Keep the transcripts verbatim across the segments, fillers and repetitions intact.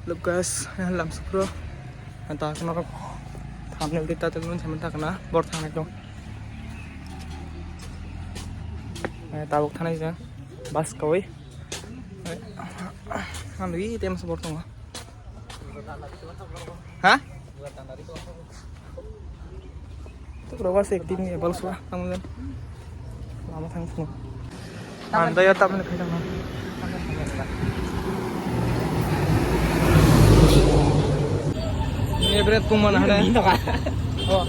Hello guys, lamsukro. Ang tak norok thumbnail di tatel mun sama tak na bor thangnai tong. Eh, tabuk thanai jang bus kawi. Eh, ang di tem sa bor tongo. Ha? Tu berapa sih ini ya balas lah, kamu kan? Lama thank you. Anda ya tak mana kaitan. Ini berat pun mana ada? Ini tak. Oh.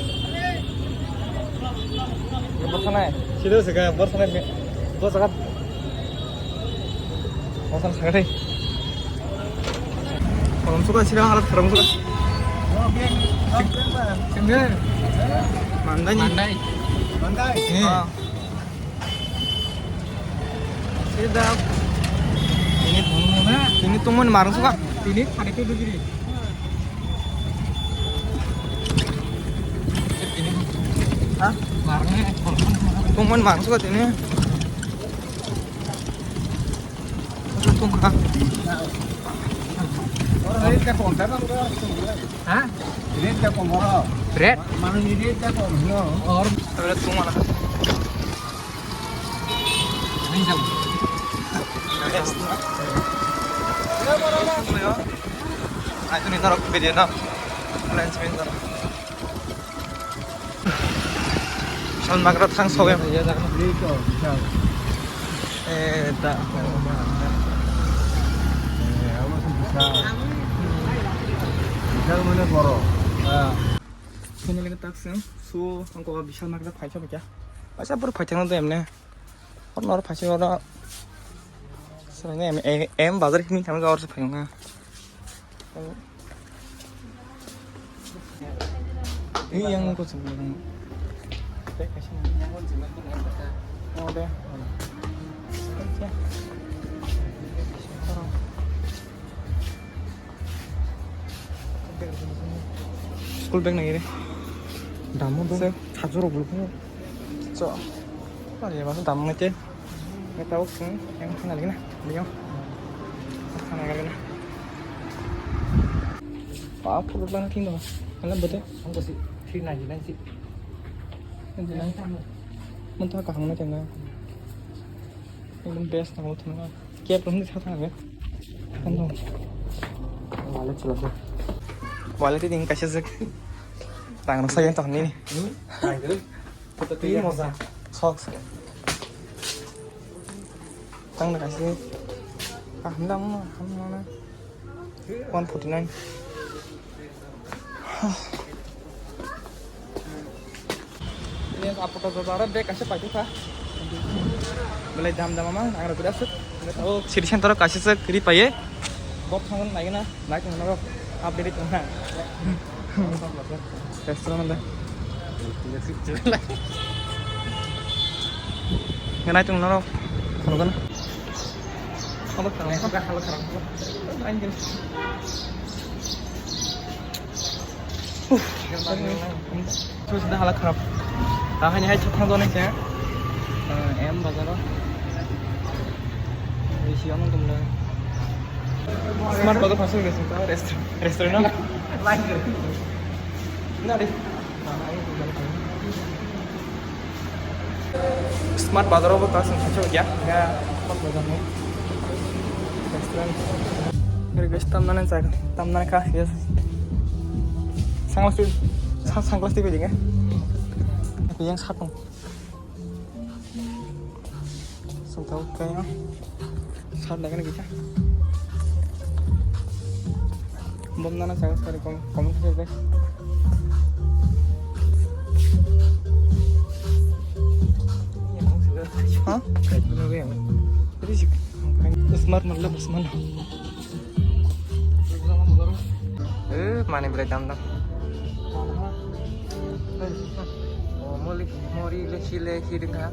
Ini bosan aja. Sini sih kan bosan aja. Bosan aja. Bosan aja. Kolom suka sih halat kolom suka. Sini. Mandai ni. Mandai. Mandai. Eh. Ah. Sida. Ini tungmung na. Ini tungmung marung suka. Ini thirty two degree. Ini. Hah? Marung ni. Tungmung marung suka ini. Tungkha. Oro rate ka kom ta bang oro. Ha? Rate ka kom oro. Bread? Manu ni rate ka kom no. Or. Tablet tungma na. Ini jam. Ai tu ni norok video na. Lens pin norok. Bishal Magra thang soge. Eh, da. Bishal mane boro. Finally tak seng. So, ang ko Bishal Magra phai sa kya? Paisa pur phai thang do emne. Or nor phai sa ora. Sara ne em, em bazar hini thang ga or sa phai nga. Ini yang aku sebelum. Oh, deh. School bag nai re. Damu dong. Sir. Sajuro bulu. So. Ani masa damu ngai te. Ngai tau sung yang thang lagi na. Liang. Thang lagi na. Pa puru lang thing dong. Alam bote. Ang ko si three ninety nine si. Ninety nine. Mun ta kahang na tenga. Ekdom best na thang. Kep rum ni sa thang. Kan dong. Wallet chula se. Wallet ni kaisa jek. Tang rasa yang tang ni. Hmm? Tang ni. Twi moja. Socks. Tang na kasi. Ah, hamdam, hamdam na. One forty nine. Ini apa tu, aro bag kasi pakai kah? Belai dam dam ama, ang rasa. Oh, city center kasi se kiri paye. Bok thangon lagi na, lagi na, update itu na. Restaurant ada. Ngenai tung norok. Kono kono. Apa kharap? Apa kharap? Anjir. Uff. Sudah hala kharap. Tahani hai chukang dona kya? M bazar. Isi ono tumle. Smart bazar pasal gesi. Restaurant. Restaurant. Line. Na de. Smart bazar obo ta sung sacho ya. Ya, smart bazar no. Restaurant. Restaurant tamnani jaga, tamnani kha, yes. Sunglass tu, sa-, sunglass tu bidinga. Yang satu. Santau kaya. Sat lagi na kita. Bom nana saya sekali kom-, komen saja, guys. Hah? Ini sih. Smart matlab Usman. Eh, mani belai dam dam. Oh, moli, mori le, si le, si dengka.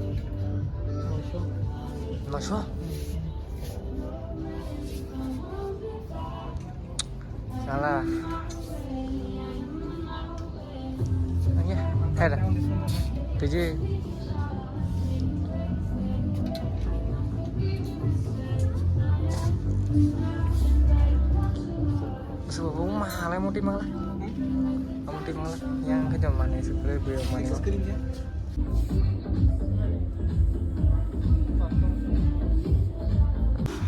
Noso. Salah. Iya, hai dah. Tujuh. Bo ma halai moti mangla. Moti mangla. Yang khe jom mani sukre buyo mani.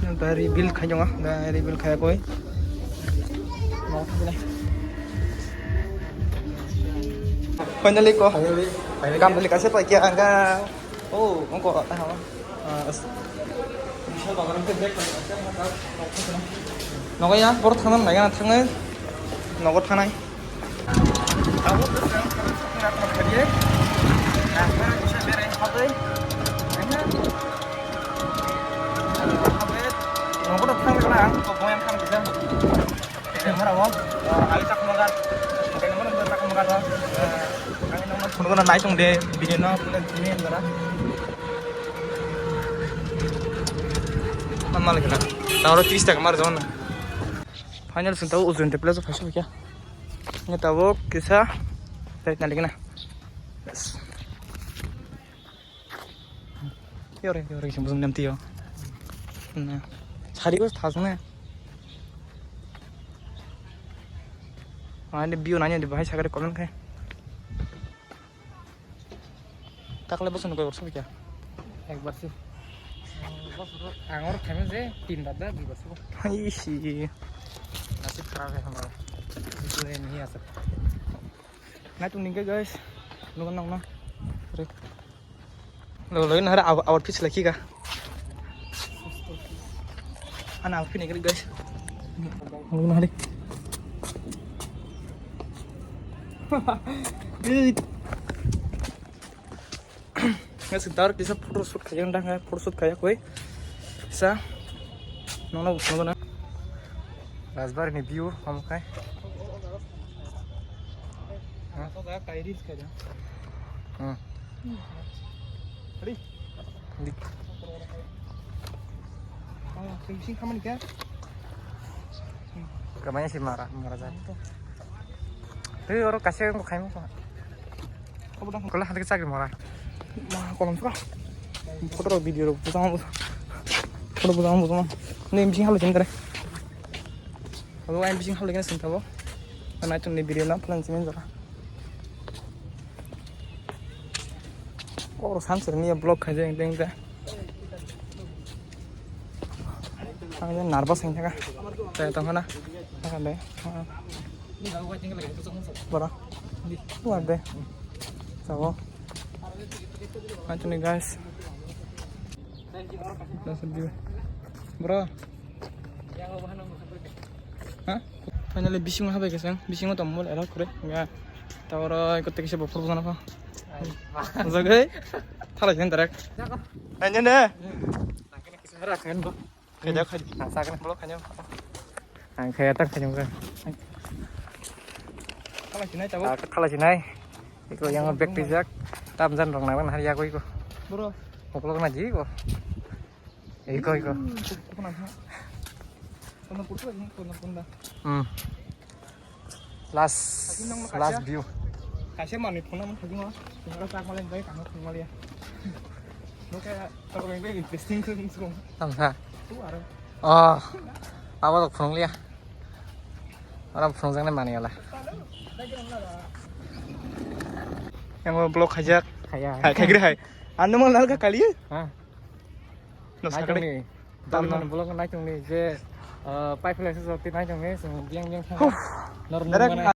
Yang tadi reveal khai jonga, dah reveal khai koi. Mau tu ni. Finally ko. Finally. Finally. Kam beli kasih pakai angka. Oh, engko tahu. Ah, as-, Nogo ya, boro thangna naiga na thangnai. Nogo thangnai. Abo bwswng thangna thangkha diye. Nangkha kisa berai habwi. Nogo thangna ang to boyan thang kisa. Mara bo, ah, ali tak magar. Kene mana tak magar. Ang nai tong de, bini no, pula bini dara. Mama lagi na. Tawar tris taka mar zona. Final sing tahu ujun te plus faso kya? Nge tahu kisa. Right na lagi na. Yes. Yore, yore, sing bujung nem tiyo. Na. Sari ko thas na. Ani view nanya di bahai sagare comment khai. Takle boson koi borso bikya? Ekbar si. Ang oro khaimang je tin bar da dui bar si. Hai si. Nasib kharap hai hamara. Itu hai nahi aa sakta. Nai tong ningke guys. Nugo nang na. Re. Lo lo na hara awar pitch lagi ka. Ana awar pitch ningke guys. Nugo na hari. Good. Ngasik dar kisa photo shoot khaiyang dang hai, photo shoot khaiya koi. Kisa. Nono busno na. Rajbari ni view ham khai. Ha? Kairis khaida. Hmm. Ready? Dik. Oh, finishing khamani kya? Kamanya si mara, mara jani. Hei, oro kasih aku khaimang kok. Kola hati kecak mora. Ma kolom sura. Photo rok video rok bujang bujang. Photo bujang bujang. Ni bising halo jeng kare. Abo ang bising halo jeng sing tabo. Nai tong ni video na plan sing jora. Oro san sir ni vlog khai jeng teng te. Ang nervous wng thaka. Tei tong khana. Thaka de. Bora. Tuar de. Sabo. Anthony guys. Bro. Ha? Finally bising habai kesang. Bising to mol era kore. Ya. Tawara ikot kisa bopor bujana pa. Jagai. Thala jen direct. Anjane. Khaida khai. Ang sakni bolo khaina. Ang khaya tang khaina. Khala sinai tabo. Ah, khala sinai. Iko yang back tijak. Tam jan rong nang hari aku iko. Bro. Oklok na ji iko. Iko iko. Kono putu ni kono punda. Hmm. Last, last view. Kaisa manwi phone namu thajima. Tingkara chak malen bai kano phone maliya. Noke toro bai bai interesting khe sung. Tamsa. Tu aro. Oh. Abo to phone liya. Aro phone jang ne mani ala. Yang vlog khajak. Khaya. Khai khai gre hai. Anu mang lal ka kali. Ha. No sakni. Dam no vlog nai tong ni je, ah, pipe lai se joti nai tong ni, so biang biang thang. Nor nor mana.